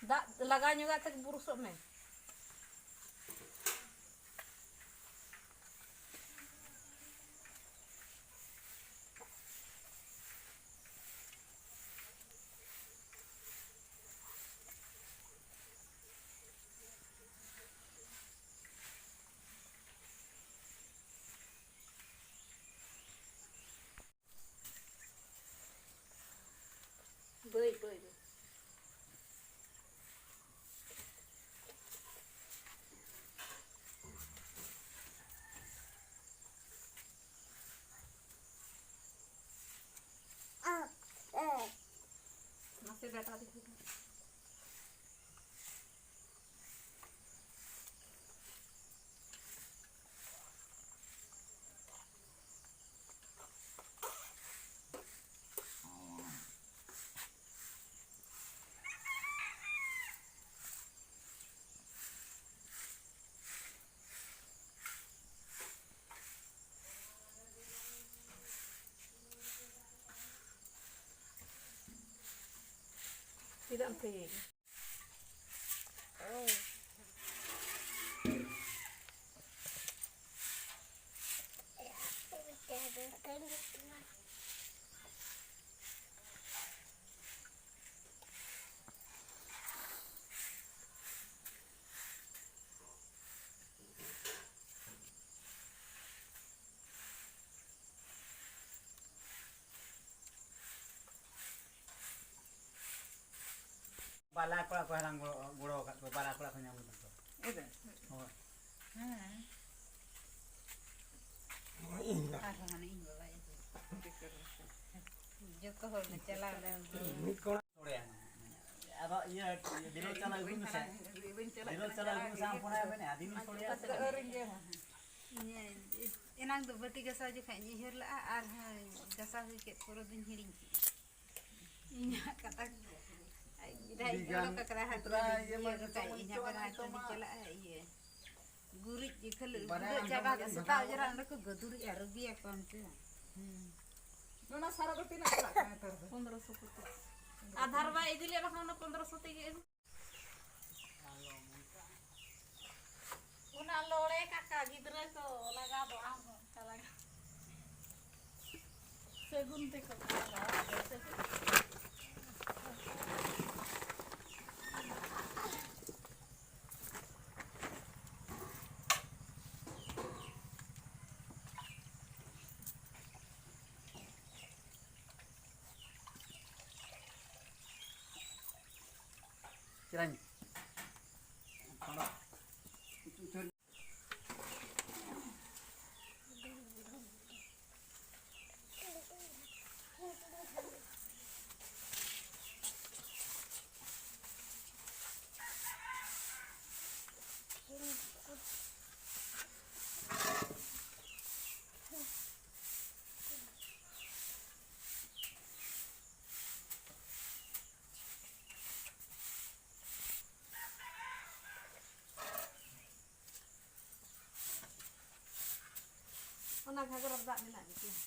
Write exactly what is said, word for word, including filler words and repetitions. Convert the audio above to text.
ᱫᱟᱜ ᱞᱟᱜᱟᱣ ᱧᱚᱜᱟᱜ ᱛᱮ ᱵᱩᱨᱩᱥᱚᱜ ᱢᱮ᱾ ᱵᱟᱹᱭ ᱵᱟᱹᱭ ᱵᱟᱹᱭ᱾ ᱱᱟᱥᱮ ᱰᱟᱴᱟ ᱫᱤᱠᱷᱟᱹᱣ ᱢᱮ᱾ ᱪᱮᱫᱟᱜ ᱮᱢ ᱛᱷᱤᱭᱟᱹᱭᱮᱫᱼᱟ? ᱵᱟᱞᱟ ᱠᱚᱲᱟ ᱠᱚ ᱦᱟᱞᱟᱝ ᱜᱚᱲᱚ, ᱜᱚᱲᱚ ᱟᱠᱟᱫ ᱠᱚᱣᱟ, ᱵᱟᱞᱟ ᱠᱚᱲᱟ ᱠᱚ ᱧᱟᱢ ᱞᱮᱫ ᱠᱚᱣᱟ᱾ ᱦᱳᱭ᱾ ᱦᱮᱸ᱾ ᱟᱨᱦᱚᱸ ᱦᱟᱱᱮ ᱤᱧ ᱵᱟᱵᱟᱭ ᱟᱹᱜᱩ᱾ ᱡᱚᱛᱚ ᱦᱚᱲ ᱞᱮ ᱪᱟᱞᱟᱣ ᱞᱮᱱ ᱜᱮ᱾ ᱢᱤᱫ ᱠᱚᱲᱟ ᱥᱚᱲᱮᱭᱟ᱾ ᱟᱫᱚ ᱤᱭᱟᱹ, ᱵᱤᱨᱚᱞ ᱪᱟᱞᱟᱣ ᱟᱹᱜᱩᱭ ᱢᱮᱥᱮ᱾ ᱵᱤᱨᱚᱞ ᱪᱟᱞᱟᱣ ᱟᱹᱜᱩᱭ ᱢᱮᱥᱮ, ᱟᱢ ᱯᱚᱲᱟᱭ ᱢᱮ, ᱟᱹᱫᱤᱱ ᱥᱚᱲᱮᱭᱟ ᱥᱮ᱾ ᱤᱭᱟᱹ, ᱮᱱᱟᱝ ᱫᱚ ᱵᱟᱹᱴᱤ ᱜᱟᱥᱟᱣ ᱡᱚᱠᱷᱟᱡ ᱤᱧ ᱩᱭᱦᱟᱹᱨ ᱞᱟᱜᱼᱟ, ᱟᱨᱦᱚᱸ ᱜᱟᱥᱟᱣ ᱦᱩᱭ ᱠᱮᱫ ᱯᱚᱨᱮ ᱫᱚᱧ ᱦᱤᱲᱤᱧ ᱠᱮᱫᱼᱟ᱾ ᱤᱧᱟᱹᱜ ᱠᱟᱛᱷᱟ ᱟᱹᱰᱤ ᱜᱟᱱ ᱚᱰᱚᱠ ᱟᱠᱟᱫᱟ, ᱦᱟᱸᱰᱮ ᱛᱚᱨᱟ ᱤᱭᱟᱹ ᱢᱟ ᱤᱭᱟᱹ ᱡᱚᱛᱚ ᱠᱟᱛᱮ ᱢᱟ ᱤᱧ ᱦᱟᱯᱮ ᱱᱤᱛᱚᱜ ᱢᱟ ᱦᱟᱸᱰᱮ ᱱᱤᱛᱚᱜ ᱢᱟ ᱪᱟᱞᱟᱜᱼᱟ, ᱤᱭᱟᱹ ᱜᱩᱨᱤᱡ ᱠᱷᱟᱹᱞᱤ ᱵᱟᱰᱟᱭ ᱜᱩᱨᱤᱡ ᱟᱢ ᱪᱟᱵᱟ ᱫᱚ ᱠᱟᱛᱮ ᱤᱧ ᱥᱮᱛᱟᱜ ᱵᱷᱟᱜᱟᱣ ᱩᱡᱽᱨᱟ ᱠᱟᱱᱟ᱾ ᱚᱸᱰᱮ ᱠᱚ ᱜᱟᱹᱫᱩᱨᱤᱡᱼᱟ, ᱨᱩᱜᱤᱭᱟᱠᱚ ᱚᱱᱛᱮ᱾ ᱚᱱᱟ ᱥᱟᱨᱟ ᱫᱚ ᱛᱤᱱᱟᱹᱜ ᱪᱟᱞᱟᱜ ᱠᱟᱱᱟ ᱱᱮᱛᱟᱨ ᱫᱚ? ᱯᱚᱱᱫᱽᱨᱚᱥᱚ ᱠᱚᱛᱮ᱾ ᱟᱫᱷᱟᱨ ᱵᱟᱭ ᱤᱫᱤ ᱞᱮᱫ ᱵᱟᱠᱷᱟᱱ ᱚᱱᱟ ᱯᱚᱱᱫᱽᱨᱚᱥᱚ ᱛᱮᱜᱮ ᱟᱹᱜᱩ᱾ ᱞᱚᱲᱮ ᱠᱟᱠᱟ ᱜᱤᱫᱽᱨᱟᱹ ᱠᱚ ᱞᱟᱜᱟᱣ ᱫᱚ, ᱟᱢ ᱦᱚᱸ ᱚᱱᱠᱟ ᱞᱟᱜᱟᱣ᱾ ᱥᱟᱹᱜᱩᱱ ᱛᱮᱠᱚ ᱞᱟᱜᱟᱣ᱾ ᱪᱮᱫᱟᱧ ᱚᱱᱟ ᱜᱷᱟᱜᱽᱨᱟ ᱫᱟᱜ ᱢᱮᱱᱟᱜ ᱜᱮᱛᱤᱧᱟ᱾